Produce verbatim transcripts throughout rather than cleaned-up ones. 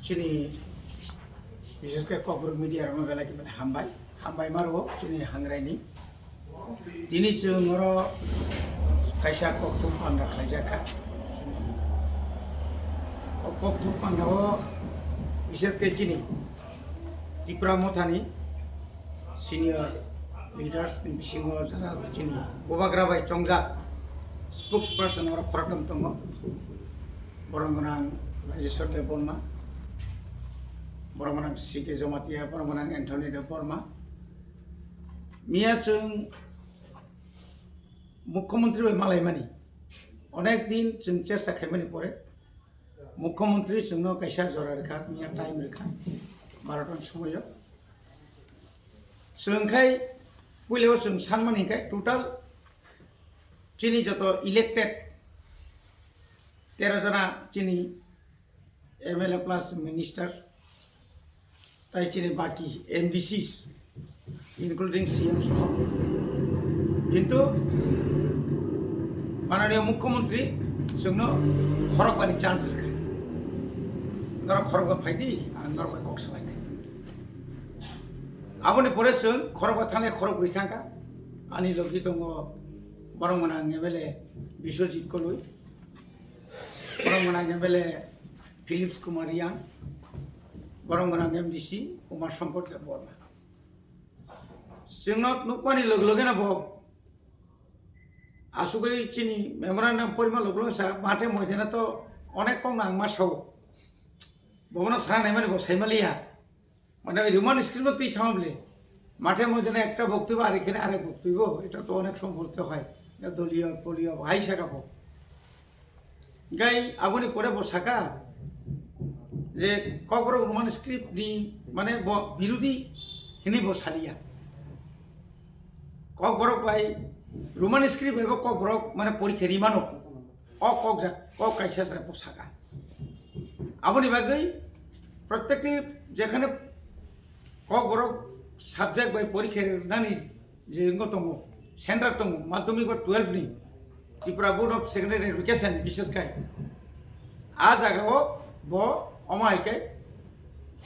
Chini, bishesh khe Kokborok media rokno belai khe belai hambai, hambai maro chini hangraini. Tini chwng oro kaisa kokthum panda khlaijak kha. O kokthum panda o bishesh khe chini Tipra Mothani senior leaders ni bisingo jara chini bubagra bai chongjak spokesperson oro khoroktham tongo. Borom gwnang Rajeshwar Debbarma, borom gwnang C K Jamatia, borom gwnang Anthony Debbarma. Miya chwng Mukhyamantri bai malaimani onek din chwng chesta khaimani pore Mukhyamantri chwngno kaisa jora rwkha, miya time rwkha, barota ni somoio. Chwng khai puilao chwng sanmani hinkhe total chini joto elected tero jona chini M L A plus minister, tai chini baki M D Cs, including C M soho. Kintu mananiya Mukhyamantri chwngno khorokbani chance rwkha. Norok khorokba phaidi, ang norok bai kok salainai. Aboni pore chwng khorokba thanglai khorokbrwi thangkha. Ani logi tongo borom gwnang M L A Biswajit Koloi, borom gwnang M L A Philips Kumar Riang, borom gwnang M D C Umar Shankar Debbarma. Chwngno nukmani loge logeno bo asugwi chini memorandum porima loge loge sa mathe moidana to onek kok nang ma sao. Bobono sana naimani bo saimaliya. Mane oi Roman script no twi sama bole. Mathe moidana ekta boktwibo ar ekhane arek boktwibo. Eta to onek somoy bolte hoy. Ya doliyo, poliyo, hai saka bo. Gai aboni pore bo saka je Kokborok Roman script ni mane bo birodi hinwi bo saliya. Kokborok bai Roman script bai bo Kokborok mane porikhe rimano. O kok jak, kok kaisa se bo saka. Aboni bagwi protekti jekhane Kokborok subject bai porikhe rinani je wngwi tongo, center tongo, madhyamik ba twelve ni Tripura Board of Secondary Education, bishesh khai a jaga o bo omo hai khe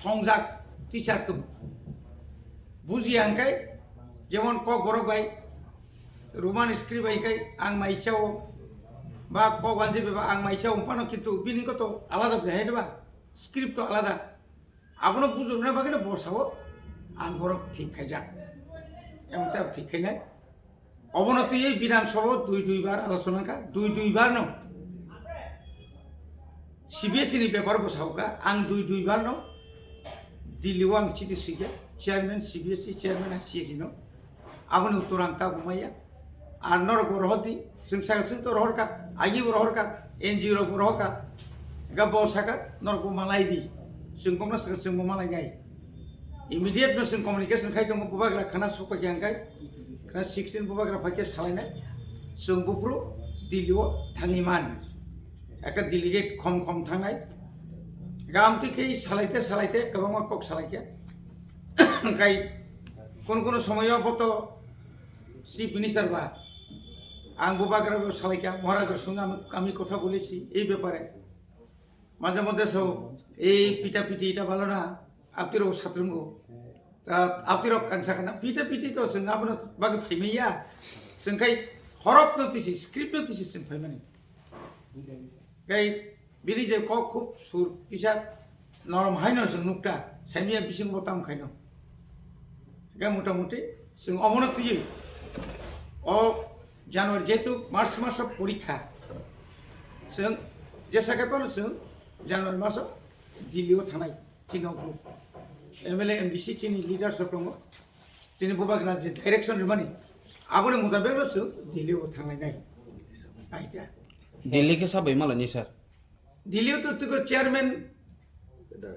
songjak teacher tongo. Bujiya hwnkhe jemon Kokborok bai Roman script bai khe ang mai chao ba Kokwanji bai ba ang mai chao phano kintu bini koto alada belai hai ba script to alada. Abono bujurna bagwi no bo sao ang borok thik khaijak. Emon tei thik khainai. Obono twiwi Bidhan Sabha o dui dui bar alochona wngkha, dui dui bar no. C B S E ni bepar bo sao kha, ang dui dui bar no Delhi o ang chiti swikha, chairman C B S E, chairman I C S E no. Aboni uttor ang tabuk maya. Ar norok bo rohor di, chwng saka chwng to rohor kha, agi bo rohor kha, N G O rok bo rohor kha. Ga bo saka norok bo malai di. Chwng bokno saka chwng bo malai nai. Immediate no chwng communication khai tongo, bubagra khana sokpai khe hwnkhai. Khana sixteen bubagra phai khe salai nai. Chwng buphuru Delhi o thangwi man. Ekta delegate khom khom thangnai. Ga amtwi khe salai te salai te kwbangma kok salai khe. Hwnkhai kono kono somoyo bo to Chief Minister ba, ang bubagra bo salai kha, Maharaj sung ami, ami kotha bolechi ei bepare. Majhe moddhe so ei pita piti eta bhalo na, apni rok satrungo. Ta apni rok ang sakha na, pita piti to chwng abono bagwi phaimaya. Chwng khai horok no tisi, script no tisi chwng phaimani. Khai bini je kok khub sur kisa norom haino chwng nukta, saimya bising bo tam khaino. Ga mota moti chwng omono twiwi o January jehetu March maso porikha, chwng jesa khe phano chwng January maso Delhi o thanai chini o group M L A, M D C chini leaders rok tongo, chini bubagra je direction rwmani aboni mutabek no chwng Delhi o thanglai nai. Aita. Delhi khe sabai malani sir? Delhi o to tiko chairman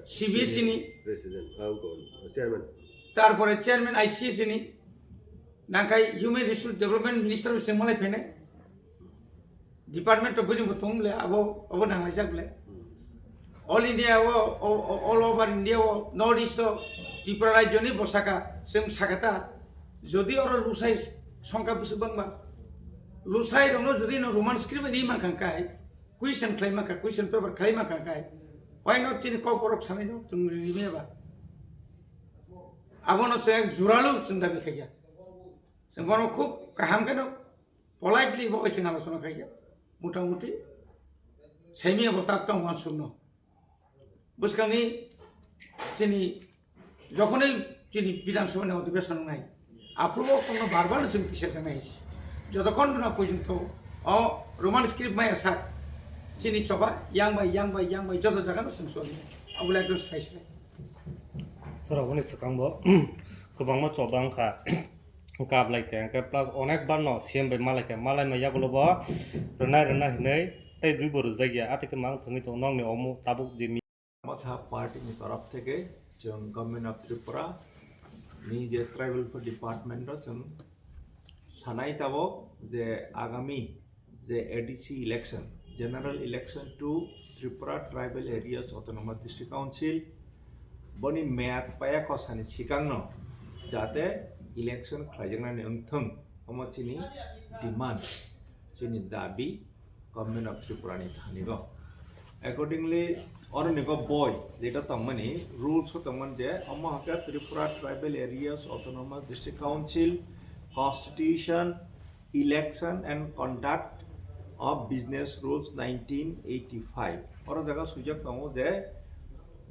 C B S E ni, President, ah, ko, chairman. Tarpore chairman I C S E ni, nangkhai Human Resource Development Minister bo chwng malai phainai. Department of bini bo tong le abo, abo nanglaijak le. All India o, o, o, all over India o, North East o, Tripura rajyo ni bo saka, chwng saka ta, jodi oro lusai songkha bwswk bangma, lusai rokno jodi no Roman script bai ri mankha kai, question khlai mankha, question paper khlai mankha kai, Paino chini kok borok sanai no chwng rimya ba. Abono chwng juralu chwng dabi khaikha. Chwng bono khub kaham kheno politely bo chwng alochona khaikha. Motamuti saimya bo tak tong wansukno. Bwskangni chini jokhonwi chini Bidhan Sabha ni odhibeshon wngnai, aphuru o kokno bar bar chwng tisa jaknai hai se. Jotokhon no porjonto o Roman script maya sak chini choba yang bai, yang bai, yang bai joto jaga no chwng soni. Abole ekdom sai sai. Sir, aboni swkang bo kwbangma choba wngkha. Kap lai khe, hwnkhe plus onek bar no C M bai malai khe, malai ma yagulo bo rwnai rwna hinwi tei dui bo rwjak ya. Atwi khe mang thangwi tongo nokni omo tabuk je mi- Matha party ni torop theke chwng Government of Tripura ni je Tribal Affairs Department o chwng sanai tabuk je agami je A D C election, General Election to Tripura Tribal Areas Autonomous District Council, boni meyad paya kosani sikangno jate election khlaijaknani wngthwng, omo chini demand, chini dabi Government of Tripura ni thani go. Accordingly, oro ni go boi jeta tongmani rules o tongmani je, omo hwnkhe Tripura Tribal Areas Autonomous District Council Constitution, Election and Conduct of Business Rules nineteen eighty-five. Oro jaga swijak tongo je,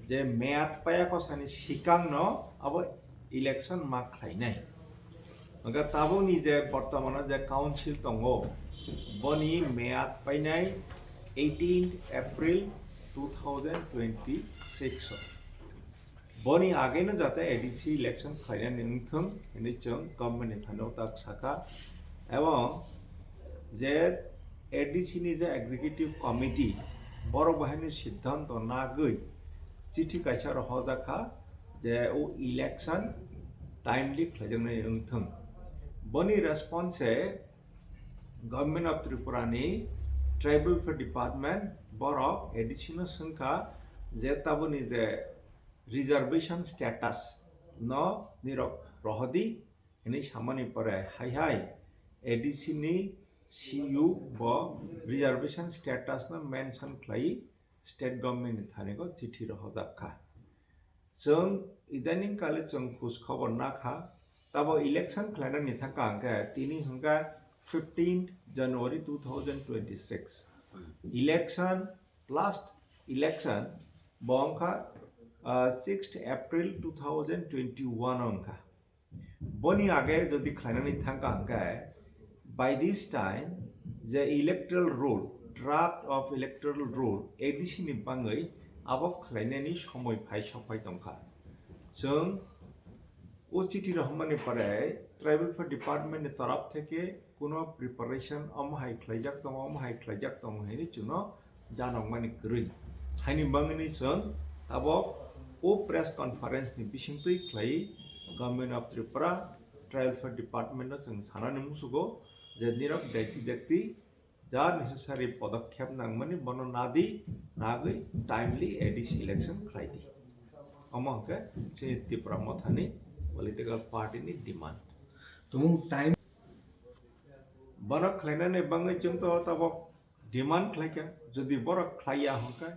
je meyad paya kosani sikangno abo election ma khlainai. Hwnkhe tabukni je bortomano je council tongo, boni meyad painai eighteenth April two thousand twenty-six o. Boni ageno jate A D C election khlainani wngthwng hinwi chwng government ni thani tak sakha. Ebong je A D C ni je executive committee, borok bahaini siddhanto nagwi chithi kaisa rohorjak kha je o election timely khlaijaknai wngthwng. Boni response se Government of Tripura ni Tribal Affairs Department borok A D C no swngkha je taboni je reservation status no nirok rohodi hinwi samani pore hai hai A D C ni C U bo reservation status no mention khlai state government ni thani go chithi rohorjak kha. Chwng idaning kale chwng khoj khobor na kha, tabo election khlainani thangka hwnkhe tini hwnkha fifteenth January two thousand twenty-six. Election, last election bo wngkha, ah, sixth April two thousand twenty-one wngkha. Boni age jodi khlainani thangka hwnkhe, by this time je electoral roll, draft of electoral roll A D C ni bangwi abo khlainani somoi phai sokphai tongkha. Chwng o chithi rohormani pore Tribal Affairs Department ni torop theke kuno preparation omo hai khlaijak tongo, omo hai khlaijak tongo hinwi chwngno janokmani kwrwi. Haini bangwini chwng tabok o press conference ni bisingtwi khlai Government of Tripura Tribal Affairs Department no chwng sanani musugo je nirok dakti dakti ja necessary podokkhep nangmani bono nadi, nagwi timely A D C election khlaidi. Omo hwnkhe chini Tipra Mothani political party ni demand. Tumung time. Bono khlainani bangwi chwng to tabok demand khlaikha, jodi borok khlaiya hwnkhe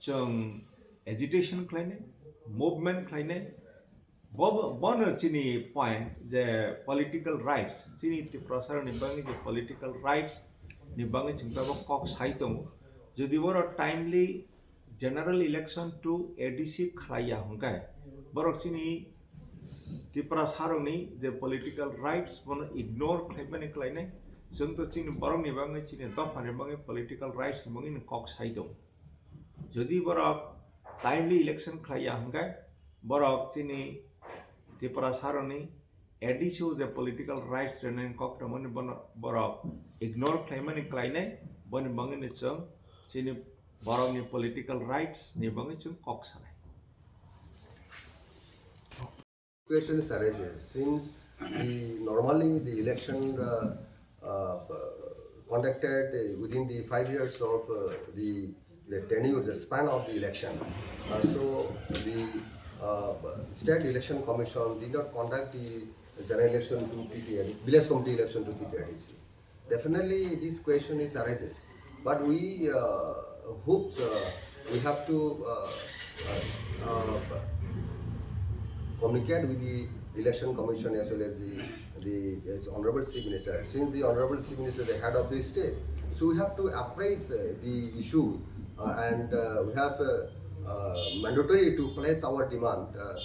chwng agitation khlainai, movement khlainai, bo-, bono chini point je political rights, chini Tiprasarokni bagwi je political rights ni bagwi chwng tabok kok sai tongo. Jodi borok timely general election to A D C khlaiya hwnkhe borok chini Tiprasarokni je political rights bono ignore khlaimani khlainai. Chwng to chini borokni bagwi, chini dophani bagwi political rights ni bagwi kok sai tongo. Jodi borok timely election khlaiya hwnkhe borok chini Tiprasarokni A D C o je political rights rwnani kok rwmani bono borok ignore khlaimani khlainai, boni bagwino chwng chini borokni political rights ni bagwi chwng kok sanai. Question is arises since the normally the election uh, uh, conducted uh, within the five years of uh, the, the tenure, the span of the election. Uh, so the uh, State Election Commission did not conduct the general election to T T A D C, village committee election to T T A D C. Definitely, this question is arises, but we uh, hopes uh, We have to uh, uh, uh, communicate with the Election Commission as well as the, the as Honorable Chief Minister. Since the Honorable Chief Minister is the head of the state, so we have to appraise uh, the issue uh, and uh, we have uh, uh, mandatory to place our demand uh,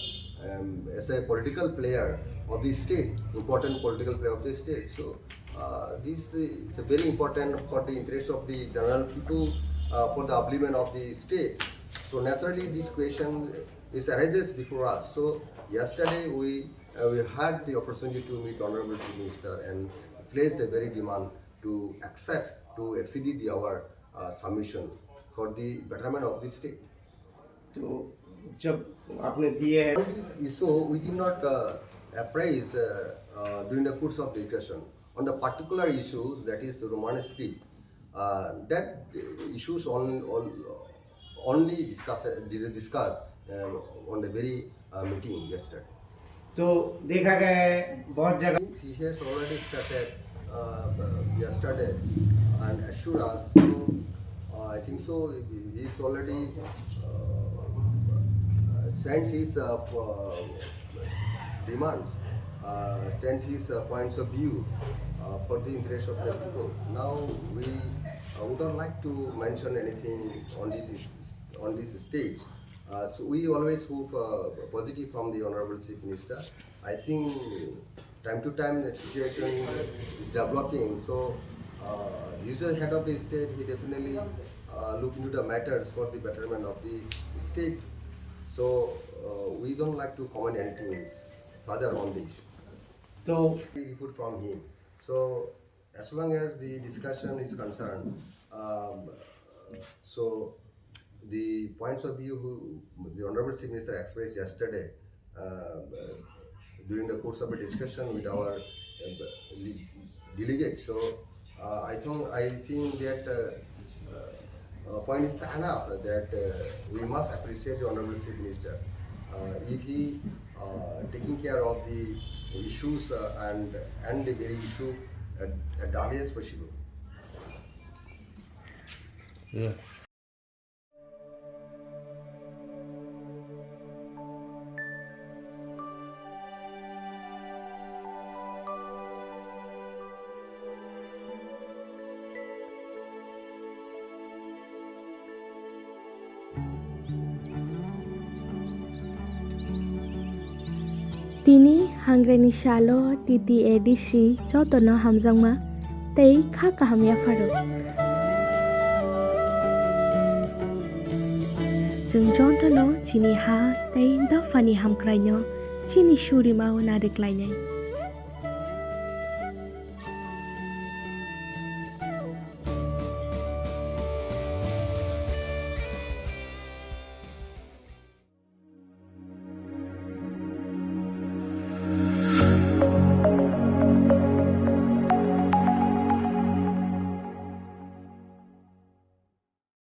um, as a political player of the state, important political player of the state. So uh, this is very important for the interest of the general people, uh, for the upliftment of the state. So naturally, this question is arises before us. So yesterday we uh, we had the opportunity to meet Honorable Chief Minister and placed a very demand to accept to exceed the our uh, submission for the betterment of the state. तो जब आपने दिए हैं On this issue, we did not uh, appraise uh, uh, during the course of discussion on the particular issues, that is Roman script. Uh, that issues on, on only discuss discuss uh, on the very uh, meeting yesterday. तो देखा गया है बहुत जगह He has already started uh, yesterday and assured us. So uh, I think so. He is already uh, uh, sends his uh, p- uh, demands, uh, sends his uh, points of view uh, for the interest of the people. Now we uh, would not like to mention anything on this is- on this stage. Uh, so we always hope uh, positive from the Honorable Chief Minister. I think time to time the situation is developing. So uh, he's the head of the state. He definitely uh, look into the matters for the betterment of the state. So uh, we don't like to comment anything further on the issue. तो We report from him. So as long as the discussion is concerned, um, so the points of view who the Honorable Chief Minister expressed yesterday uh, during the course of a discussion with our uh, le- delegates. So uh, I think I think that uh, uh, uh, point is enough that uh, we must appreciate the Honorable Chief Minister uh, if he uh, taking care of the issues uh, and and the very issue at, at the earliest possible. Yeah. Tini hangre ni salo T T A D C jotono hamjakma tei kha kaham yapharo. Chwng jotono chini ha tei dophani hamkraino chini surimao nariklainai.